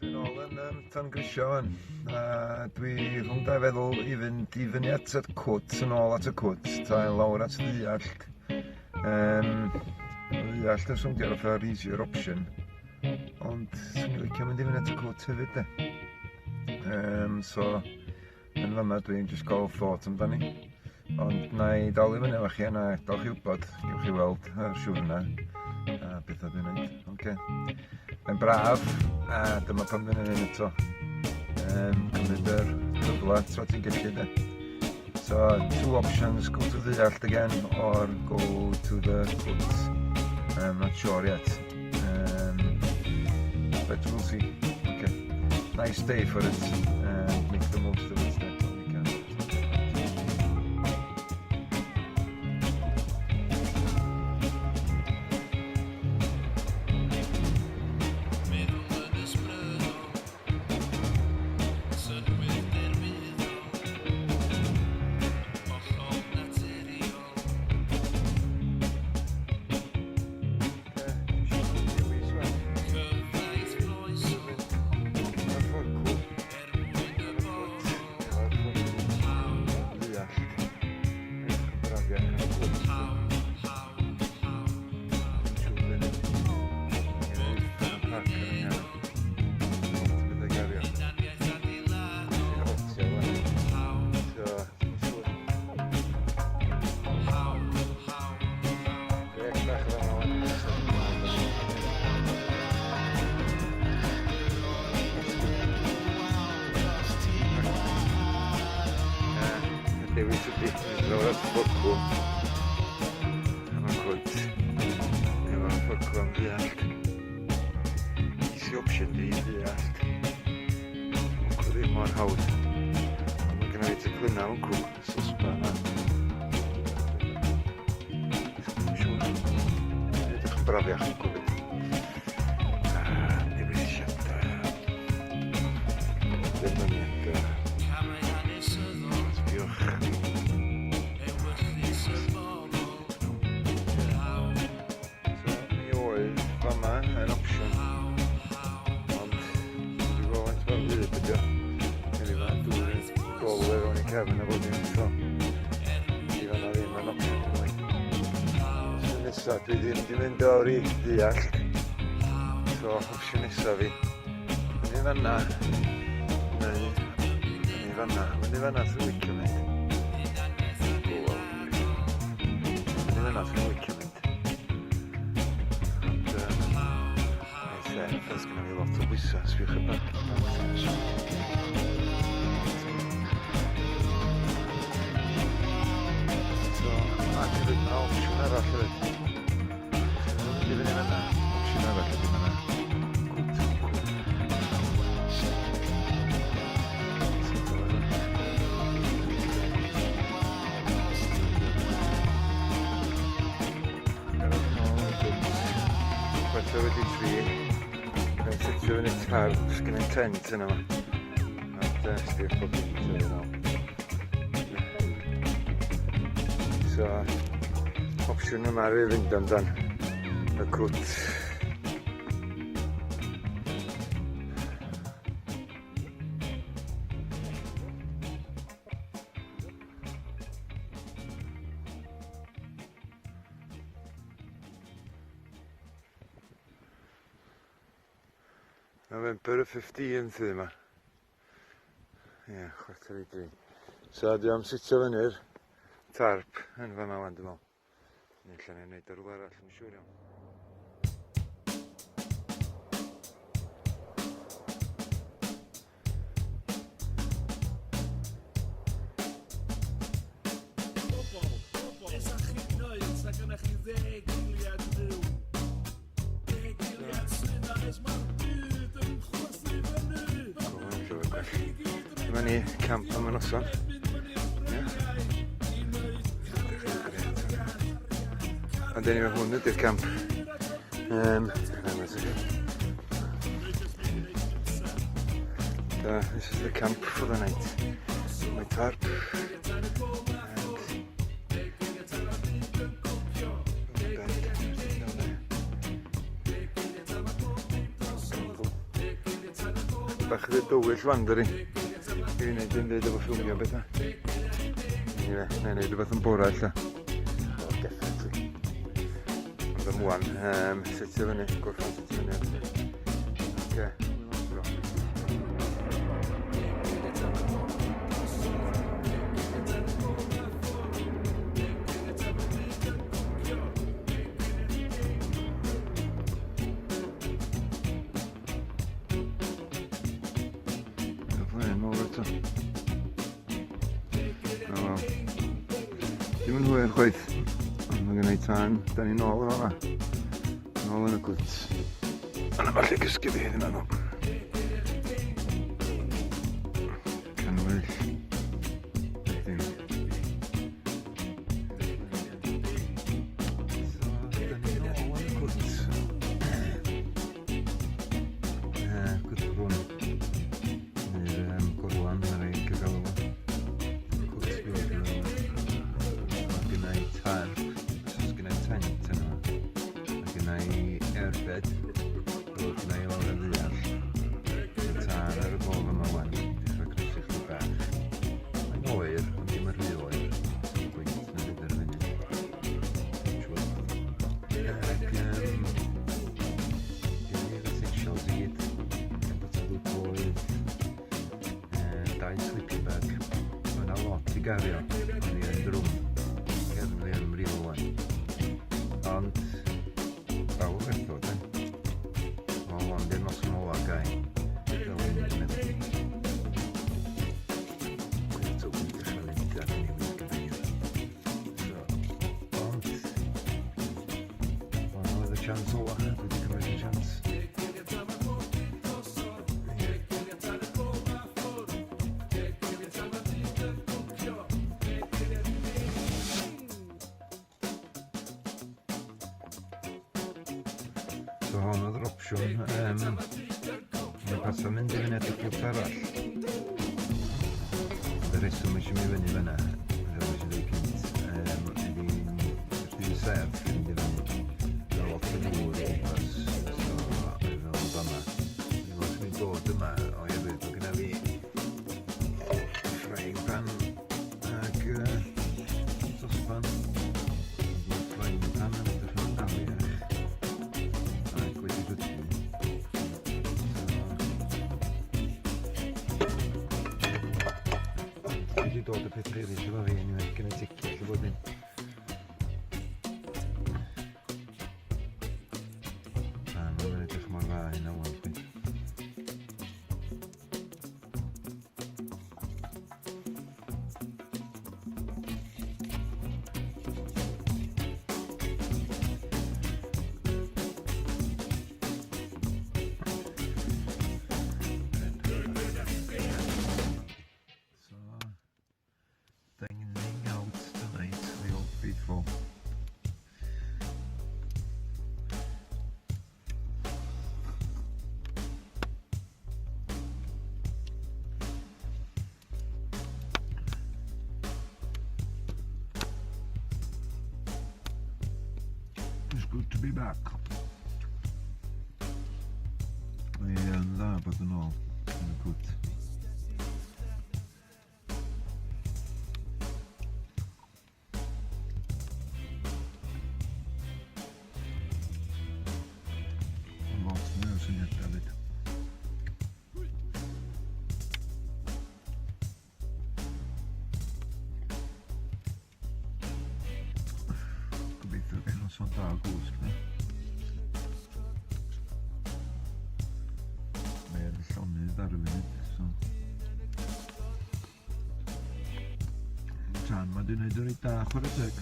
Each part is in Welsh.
Dwi'n ôl yn um, tan grisio wan. A dwi rhwng dau feddwl i fynd i fyny at y cwt, yn ôl at y cwt, ta i lawr at ddeallt. Um, ddeallt yn swndio fatha'r easier option. Ond swn i'n licio mynd i fyny at y cwt hefyd de. Um, so, yn fama dwi'n just gael thought amdani. Ond na i dal i fyny efo chi a na dal chi wybod, gewch chi weld yr siwrna a bethau dwi'n neud. Oce. Mae'n braf a dyma pam dwi'n neud eto. Um, cymryd yr cyfle tra ti'n gallu de. So, two options, go to the Dduallt again or go to the Cwt. I'm not sure yet. But we'll see. Okay. Nice day for it. Make the most of it then when you can. Meddwl yn ysbrydol, synnwyr derwyddol, hollol naturiol. Cyfraith foesol, er mwyn y bobl, hawl, hawl, hawl, hawl, Bod cymunedol, hunaniaeth adeiladol, hawl, hawl, hawl, hawl. Dewis ydy mynd lawr at y ffocw am y cwt efo'r ffocw am ddeallt. Easy option di ddeallt. Wncw ddim mor hawdd. Ond mae genna fi teclynau wncw, sosban a... Dwi'n siŵr. Dwi'n edrych yn brafiach wncw fyd. Dewisiadau. Penderfyniadau. Camau hanesyddol, Sbiwch. ewyllys y bobl, hawl, So, mi oedd fama yn opsiwn, hawl, hawl, ond dwi'n gwybod faint mor wlyb ydi o. Hynny ma' dŵr yn goleu fewn i cefn a bob dim, so er mwyn di fan'na ddim yn opsiwn i fi. hawl, Opsiwn nesa, dwi ddim di mynd lawr i ddeallt, hawl, so opsiwn nesa fi, fyny fan'na, neu fyny fan'na, fyny fan'na sy'n licio mynd. hunaniaeth adeiladol, Fyny fan'na sy'n licio mynd. Ond, yym, hawl, hawl, Neu lle, achos gynna fi lot o bwysa, sbiwch y bag. So, ac hefyd mae opsiwn arall hefyd. So, dwi'n mynd i fyny fan'na. Opsiwn arall ydy ma' 'na cwt yn cwt. Chwarter wedi tri. Mae'n setio fyny tarp, sgen i'n tent yna ma. A dyna sdi'r pob dim yn tyfu nôl. So, opsiwn yma rwy fynd amdan y cwt. November y 15th ydy yma. Ie, yeah, 2:45. So dwi am sitio fyny'r tarp yn fama wan dwi'n meddwl. Neu allan ni'n neud o rhywle arall, yn siŵr iawn. Bobol, bobol, beth sa chi'n neud sa gynnach chi ddeg eiliad fyw? Deg eiliad sydd na nes ma'r byd yn chwythu fyny. Dyma ni, camp am y noson. Ie. Ond anyway, hwn ydy'r camp. Hang on a second. This is the camp for the night. My tarp. And my bed down there. Candle. Bach rhy dywyll wan, dyri. I fi wneud dim byd efo ffilmio bethau. Anyway, na i wneud rhywbeth yn bora ella. Oh, definitely. Ond am wan, setio fyny, gorffan setio fyny. Oce. Cyfle nôl eto. O wel. Dim yn hwyr chwaith. Ond mae gen i tân. Da ni nôl efo fa. Nôl yn y cwt. Yna falle cysgu fi hyn yna. Canwyll. Dim. So, da ni nôl yn y cwt. Cwt Brwn. Neu'r Gorlan, mae rhaid cael galw fo. Cwt Brwn, dwi'n meddwl. Mae gynna i tarp, so gynna i tent yna. Mae gynna i airbed, dod gynna i lawr y ddeall. Mae tân ar y gof yma wan, dechrau cnesu chdi bach. Mae'n oer, ond dim yn rhy oer. Gwynt na byd ar y funud. Touch wood. Ac, gen i'r essentials i gyd. Gen botel dŵr poeth, dau sleeping bag. Mae yna lot i gario, ond i yn drwm. Cefn fi yn mrifo wan. Ond, daw y beth o, de. O, ond i'r noson ola gai. Fel hyn, dwi'n meddwl. Gwynt o wynt dechrau mynd ar newid gyfeiriad. So, ond, hon oedd y chance ola, dwi wedi cymryd y chance. Ie. So hon oedd yr opsiwn. Mae'n pasa mynd i fyny at y cwt arall. Ond y rheswm eisiau mi fyny fyna, fel nes i ddweud cynt, ydy rhy serth i fynd i fyny. Mae lot o ddŵr o gwmpas, so dwi'n meddwl fama. Dwi'n meddwl swn i'n dod yma oherwydd bod gynna fi frying pan ac sosban. Ond mae'r frying pan yn edrych yn afiach ac wedi rhydu. So, ond dwi wedi dod y pethau eraill efo fi anyway, gen i ticio lle bod un. Na, mae'n edrych mor dda hynna wan, chdi. So, dining out tonight, the old faithful. It's good to be back. Ie, yn dda bod yn ôl yn y cwt. Lot mwy o syniadau fyd. Gobeithio gael noson da o gwsg ne? Mae'n llonydd ar y funud, so... Tan, mae di wneud yn reit da, chwarae teg.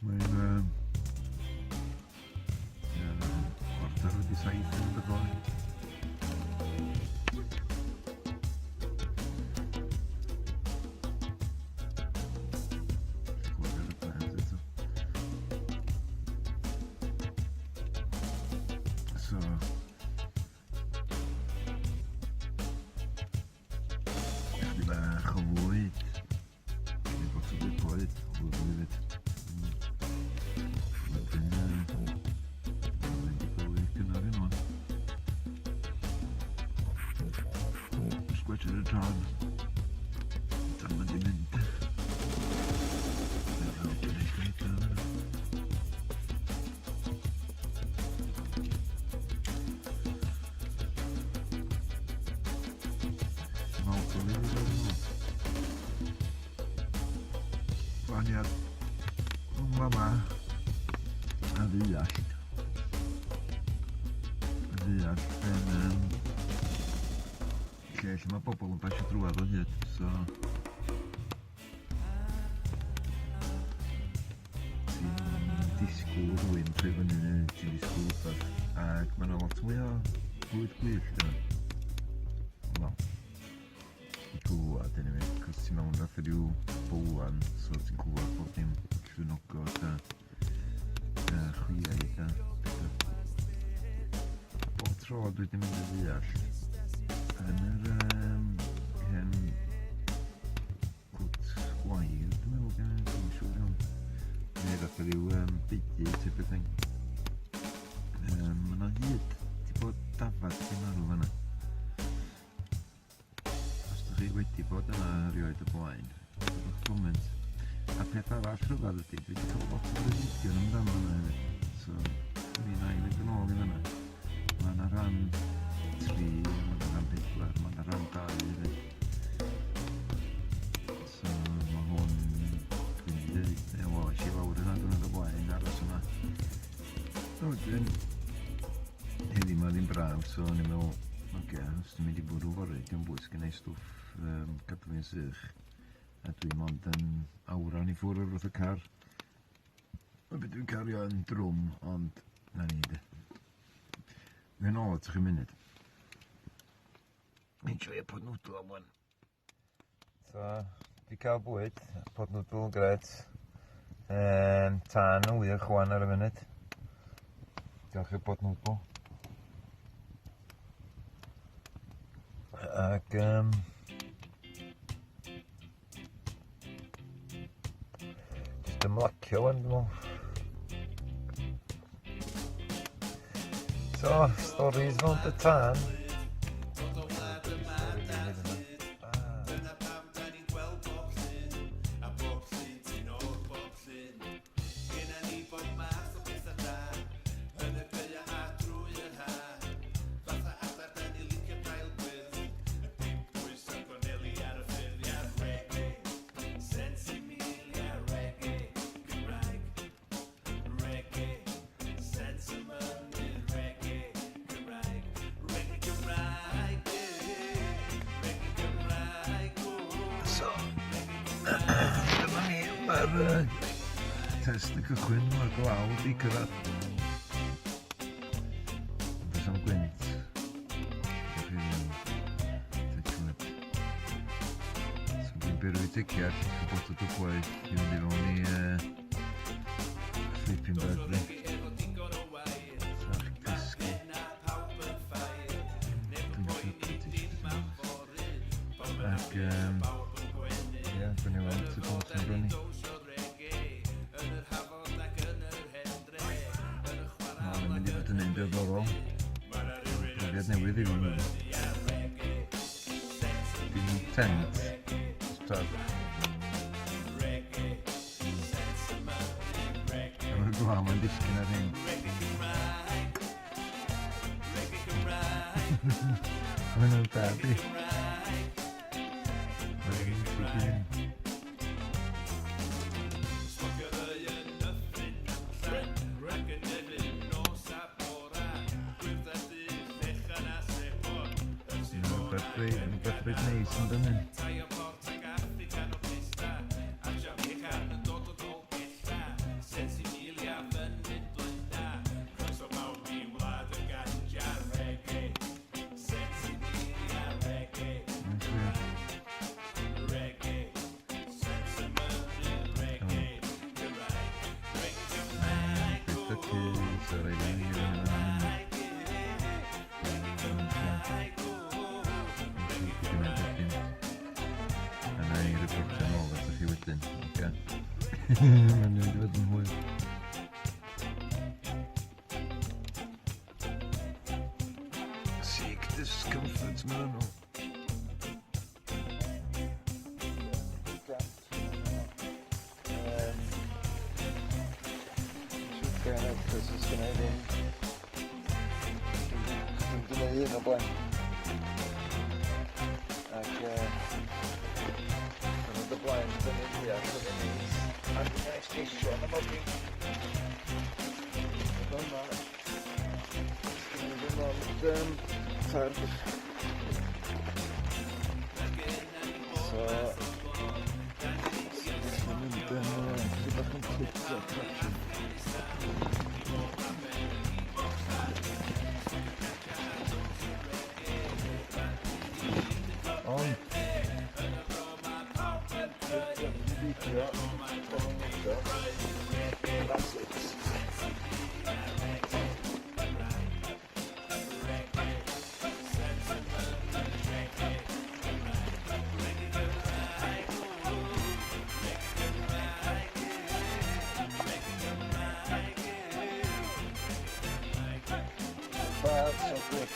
Mae'n 6:15 yn y bore. Clywed ar y planes eto. So, on. Dan mynd i mynd. Gwahaniad rhwng fama a ddeallt. A ddeallt yn um, lle lle mae bobl yn pasio drwad o hyd, so ti'n disgwyl rhywun troi fyny neu ti'n disgwyl rhywbeth ac mae yna lot mwy o bwyd gwyllt yna. Wel, i glywed anyway, cos ti mewn fatha rhyw bowlan, so ti'n clywed bob dim llwynogod a, a chwiaid a pethau. Bob tro dwi wedi mynd i ddeall, yn yr um, hen cwt gwair, dwi'n meddwl, dwi'n siŵr iawn. Neu fatha rhyw um, beudy type of thing. Mae yna hyd, di bod dafad di marw fanna. Os ydych chi wedi bod yna erioed o blaen, rhowch comment. A peth arall rhyfedd ydy, dwi wedi cael lot o breuddwydion amdano yna hefyd. So, mi wna i fynd yn ôl i fanna. Mae yna rhan 3, mae yna rhan 4, mae yna rhan 2 hefyd. So, mae hwn, dwi'n mynd i ddeud, neu wel, eisiau lawr yna dwi'n o blaen, aros yma. A wedyn, heddi ma ddim braf, so o'n i'n meddwl, oce, os dwi'n mynd i bwrw fory, dim bwys gen i stwff cadw fi'n sych. A dwi mond yn awran i ffwrdd wrth y car. Mae beth dwi'n cario yn drwm, ond na ni de. Mae'n ôl at chi'n munud. Enjoy a pot noodle am wan. So, di cael bwyd, pot noodle yn gret. Tân yn wych wan ar y funud. Diolch i'r pot noodle. Ac jyst ymlacio wan, dwi'n meddwl. So, stories rownd y tân. So, dyma ni, mae'r test yn cychwyn, mae'r glaw wedi cyrraedd. Does am gwynt. So dwi'n berwi teciall, botol dŵr poeth i fynd i fewn i sleeping bag fi. Sa'ch cysgu. Dwi'n siŵr bod eisiau. Ac, ie, dwi'n ei weld sut o'n sy'n brynu. Mae'n mynd i fod yn un diddorol. Profiad newydd i fi. Dim tent. Just Mae'r glaw yn disgyn ar hyn. Mae'n nhw'n dad i. Mae'n nhw'n Rhywbeth reit neis yn dynnu. A na i reportio nôl atoch chi wedyn, oce? Mae'n mynd i fod yn hwyl. Seek discomfort, maen nhw. hun o blaen. Ac yn y blaen, fyny ddeall, yn neis. Ac yn neis gesio yn y mogi. Yma, sgyn i ddim ond tarp. So, sy'n mynd yn chydig bach yn clipio traction. Ond, beidio, that's it. So far, so good.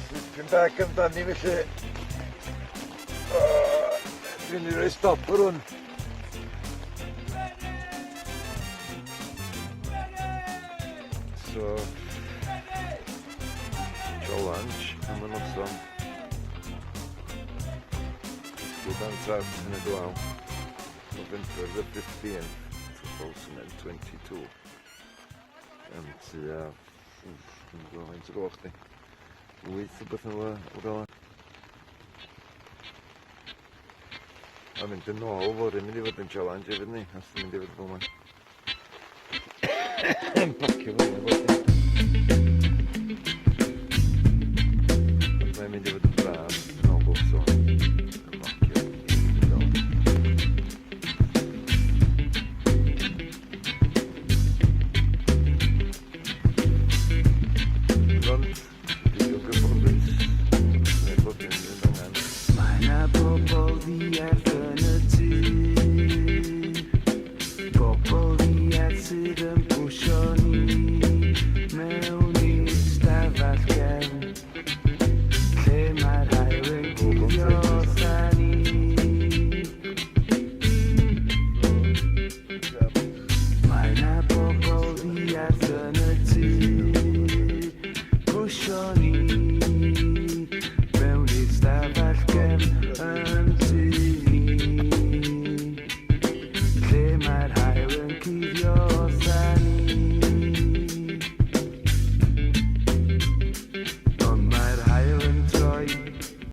Sleeping bag amdani felly. Oh, dwi'n mynd i roi stop ar hwn. So, challenge am y noson. Cysgu dan tarp yn y glaw. November the 15th, 2022. Am tua, dwi'n gwybod faint o gloch di. 8 o beth yn fel. A mynd yn ôl fory mynd i fod yn challenge hefyd ni, os mynd i fod fel yma. Pacio fyny a bob dim. Mae'n mynd i fod yn braf, yn ôl bob sôn.